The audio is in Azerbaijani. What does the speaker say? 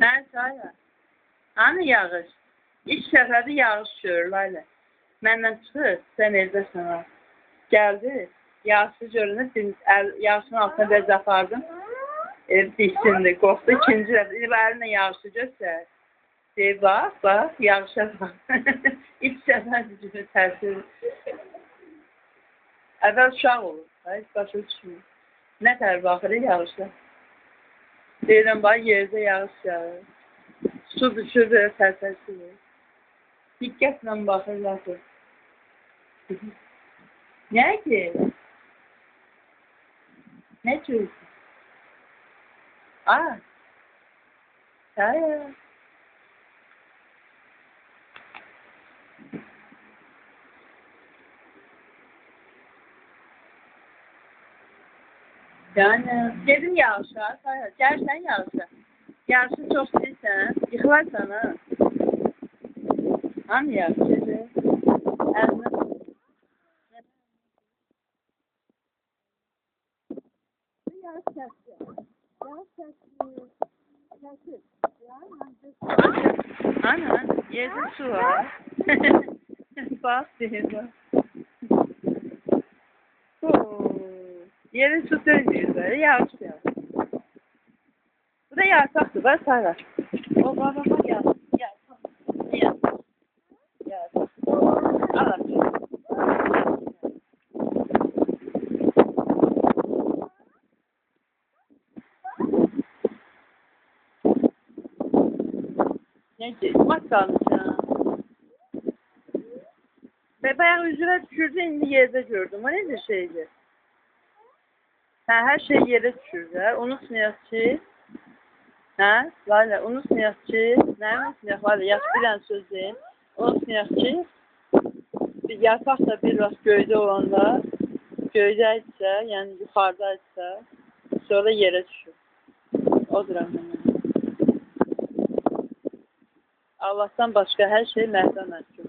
Hə, Sayla. Hanı yağış? İlk səfərdə yağış görür, Layla. Məndən çıxır, sən evdəsən ha. Gəldi, yağışı göründü, yağışın altına biraz apardım. Ev dişindi, qorxdu. İkinci dəfə, indi əlinlə yağışı göstər. Deyir, bax, bax, yağışa bax. İlk səfər gücünü təsir. Əvvəl uşaq olur, heç başa düşmür. Nə tər baxır yağışa. Deyirəm, bax, yerdə yağış yağır. Su düşür, belə tərtərsilir. Diqqətlə baxırlar. Nə ki? Nə görürsən? Aa, hayır. Yəni, dedim yağışa, hayır, gəlsən yağışa. Yağışı çox istəyirsən, yıxılarsan ha. Hanı yağış, gecə? Əlinə. Yağış kəsdi. Yağış kəsdi. Kəsir. Ana, yerdə su var. Bax, deyir, bax. Yerdə su dönmür, belə yağış yağır. Bu da yarpaqdır, bax, Sayla. O, bax, bax, bax, yarpaq. Yarpaq. Yarpaq. Al, al. Nə mat qalmışam. Və bayaq üzümə düşürdü, indi yerdə gördüm. O necə şeydir? Hə, hər şey yerə düşür də. Unutmayaq ki, hə, Layla, unutmayaq ki, nə unutmayaq, Layla, yaxşı bilən söz deyim. Unutmayaq ki, bir yarpaq da bir vaxt göydə olanda, göydə isə, yəni yuxarıda isə, sonra yerə düşür. Odur əminə. Allah'tan başqa hər şey məhvə məhkum.